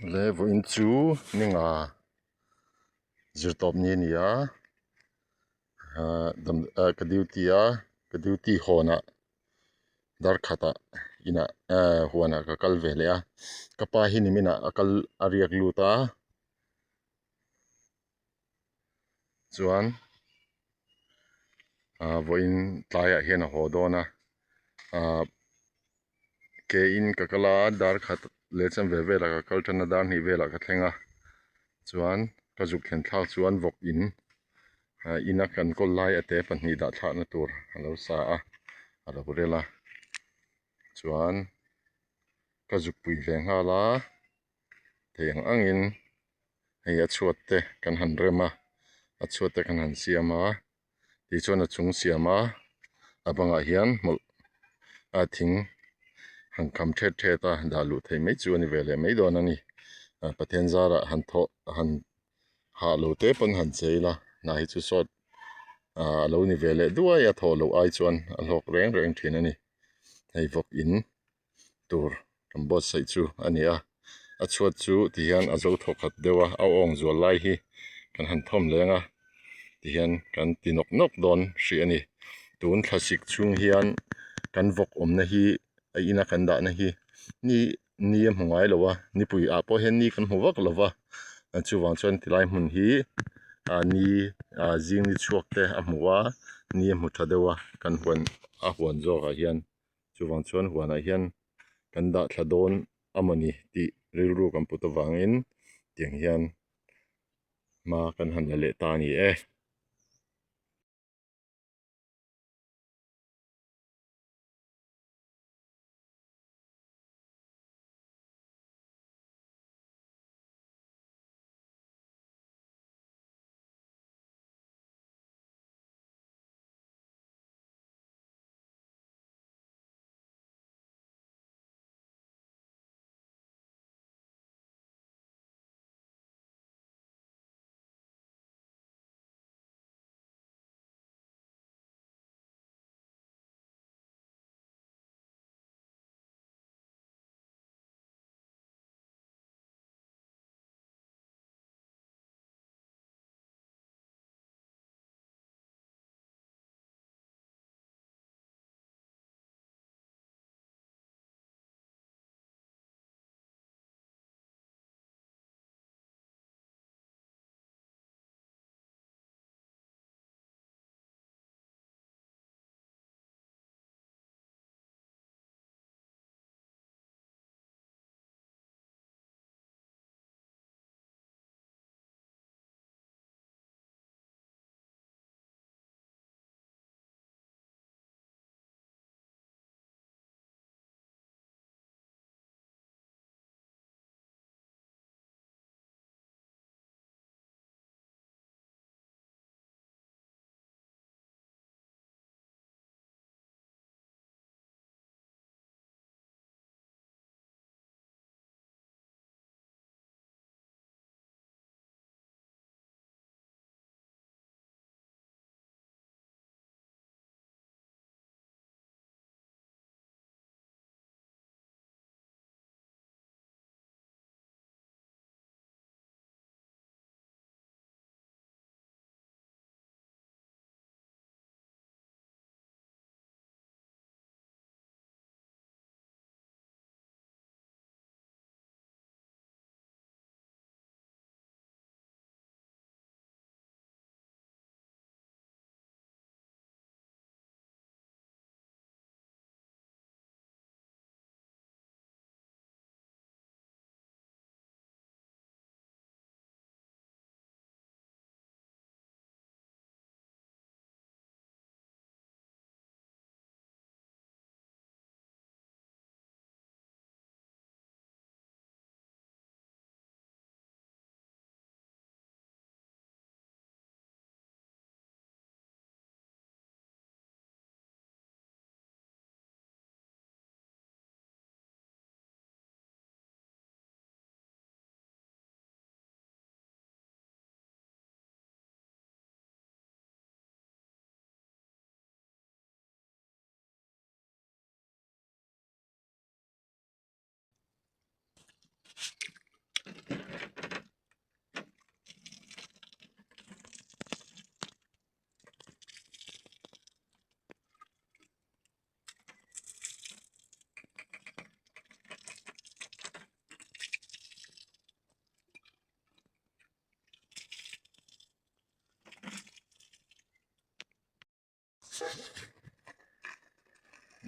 Le vawiin chu ninga zirtawp ni a ni a ahh dam ah ka duty a ka duty hawnah dar khatah inah ehh huanah ka kal ve leh a ka pa hi niminah a kal a riak lut a chuan ah vawiin tlaiah hian a haw dawn a ah ke in ka kal a dar khat leh chuan ve velah ka kal tan a dar hnih velah ka thleng a chuan ka zuk thlen thlak chuan vawk in ah ina kan kawl lai a te pahnih dah thlakna tur a lo sa a a lo rel a chuan ka zuk pui ve nghal a thei ang angin hei a chhuat te kan han rem a a chhuat te kan han siam a tichuan a chung siam a a bangah hian hmawlh a thing han kham thet thet a dah luh theih mai chu a ni ve leh mai dawn a ni Pathian zarah han thawh han hah lo te pawn han che ila hna hi chu sawt ah a lo ni ve leh duai a thawh loh ai chuan a hlawk reng reng thin a ni hei vawk in tur kan buatsaih chu a ni a a chhuat chu ti hian a zo thaw khat deuh a a awng zual lai hi kan han thawm leng a ti hian kan ti nawk nawk dawn hrih a ni tun thlasik chhung hian kan vawk awmna hi a ina kan dahna hi ni ni a hmu ngai lo a nipui ah pawh hian ni kan hmu vak lo va chuvang chuan tilai hmun hi ah ni ah zing ni chhuak te a hmu a ni a hmu tha deuh a kan huan a huan zawk ah hian. Chuvang chuan huanah hian kan dah thla dawn amawni tih rilru kan put avangin tiang hian hma kan han la leh ta a ni e.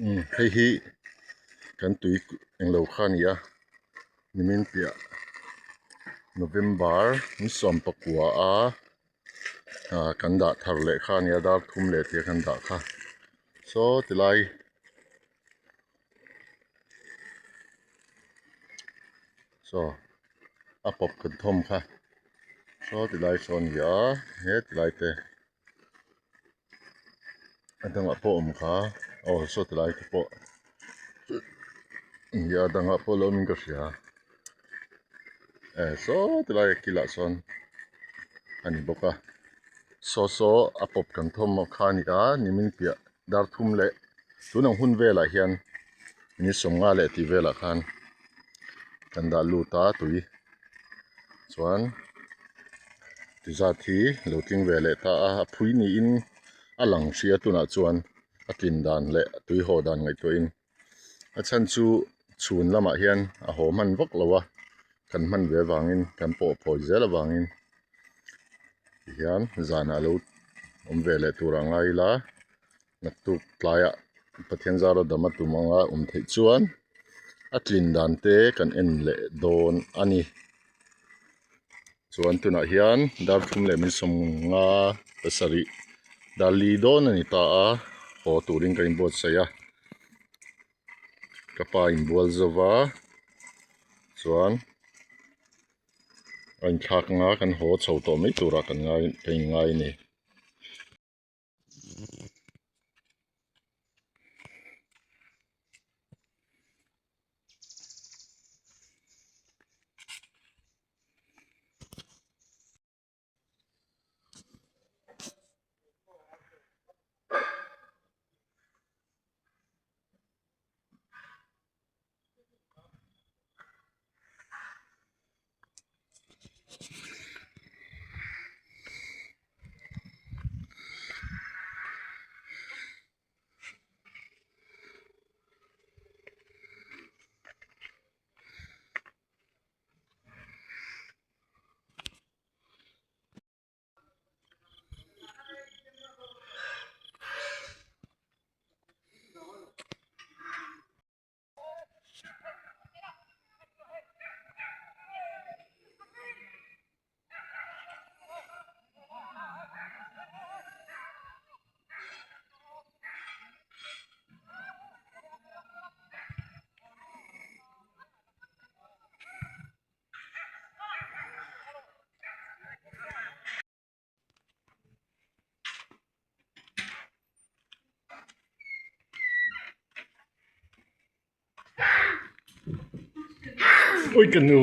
Umm hei hi kan tui englo kha a ni a nimin piah November ni 19 a ah kan dah thar leh kha a nia dar thum leh tia kan dah kha saw tilai saw a pawp kan thawm kha saw tilai saw a ni a he tilai te. A dangah pawh awm kha aw saw ti lai te pawh nia a dangah pawh lo awmin ka hria eh saw ti lai a kilah sawn a ni bawk a saw saw a pawp kan thawm kha a ni a nimin piah dar thum leh tun ang hun velah hian ni 50 leh tih velah khan kan dah lut a tui. Chuan ti zat hi lo tling ve leh ta a a phui niin a lang hria tunah chuan a tlin dan leh a tui haw dan ngaihtuahin a chhan chu chhun lamah hian a haw hman vak lo a kan hman ve avangin kan pawh phawi zel avangin tihian zanah lo awm ve leh tur a ngai ila naktuk tlaiah Pathian zara dam a tum anga awm theih chuan a tlin dan te kan en leh dawn a ni. Chuan tunah hian dar thum leh min 57 dar li dawn a ni ta a haw turin ka inbuatsaih a ka pa inbual zo va chuan a inthlak anga kan haw chho tawh mai turah kan ngai ka inngai a ni. Ui ka nu.